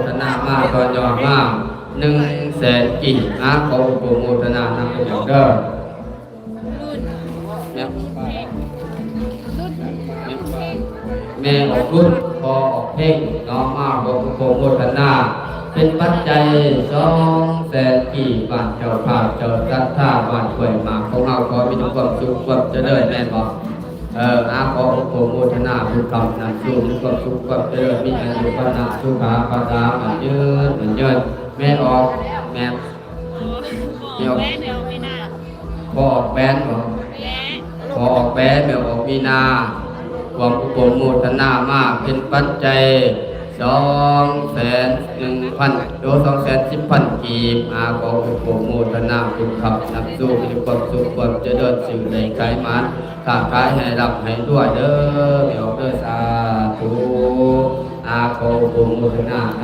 ທະນາມາ ຕໍ່ຍອດມາ ໜຶ່ງແສນກີບນະ ຂໍອະນຸໂມທະນານຳເດີ. ແມ່ ແມ່ອອກລຸ້ນ ພໍ່ອອກເພັງເນາະ ມາຮ່ວມອະນຸໂມທະນາ ເປັນປັດໄຈສອງແສນກີບ ບ້ານເຈົ້າພາບເຈົ້າສັດທາ ບ້ານຫ້ວຍໝາກຂອງເຮົາ ຂໍມີແຕ່ຄວາມສຸກຄວາມຈະເລີນ ແມ່ນບໍ່? ເອີ ອາ ຂໍອະນຸໂມທະນາບຸນຄຳນຳສູ່ ມີຄວາມສຸກຄວາມຈະເລີນ ມີອາຍຸ ວັນນະ ສຸຂະ ພະລາ ໝັ້ນຍືນ ໝັ້ນຍືນ. ແມ່ອອກ ແມ່ ແມ່ອອກ ພໍ່ອອກແບນບໍ່? ພໍ່ອອກແບນ ແມ່ອອກມີນາ ຮ່ວມອະນຸໂມທະນາມາ ເປັນປັດໄຈສອງແສນໜຶ່ງພັນ ໂດ ສອງແສນສິບພັນກີບ ອາ ຂໍອະນຸໂມທະນາບຸນຄຳນຳສູ່ ມີຄວາມສຸກຄວາມຈະເລີນ ຊື້ໄດ້ຂາຍໝານ ຄ້າຂາຍໃຫ້ຮ່ຳໃຫ້ລວຍເດີ ແມ່ອອກເດີ ສາທຸ. ອາ ຂໍອະນຸໂມທະນານຳ